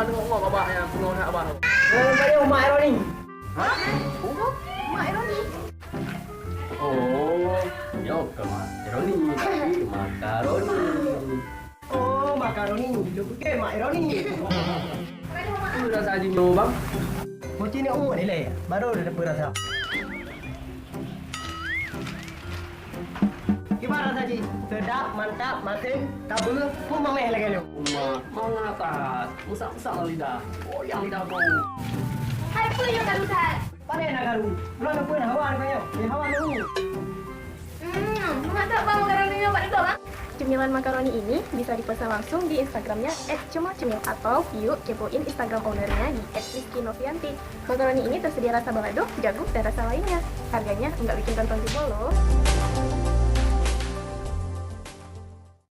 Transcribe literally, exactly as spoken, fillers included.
Tengok abah yang tengok nak abah. Eh, saya Mak Eroni. Hah? Mak Eroni. Oh, nyoe bukan Mak Eroni, tapi makaroni. Oh, makaroni. Lu pikir Mak Eroni. Apa rasa jih nyoe, Bang? Kucing ni umur ni leh. Baru dah dapat rasa. Kiban rasa jih? Sedap, mantap, masin, tabeue, pun mameh lagèe nyoe. Uma, mangat. Meusat-meusat lam lidah. Goyang lidah bro. Hai, peue nyang karu that? Pandai na karu. Ulôn na peue hawa rupanya. Di hawa dulu. Hmm, mantap bang, makaroni nyoe bak dudoe, bang. Cemilan makaroni ini bisa dipesan langsung di Instagramnya at cemil cemil atau yuk kepoin Instagram ownernya di at rizky novianti. Makaroni ini tersedia rasa balado, jagung, dan rasa lainnya. Harganya nggak bikin kantong jebol loh.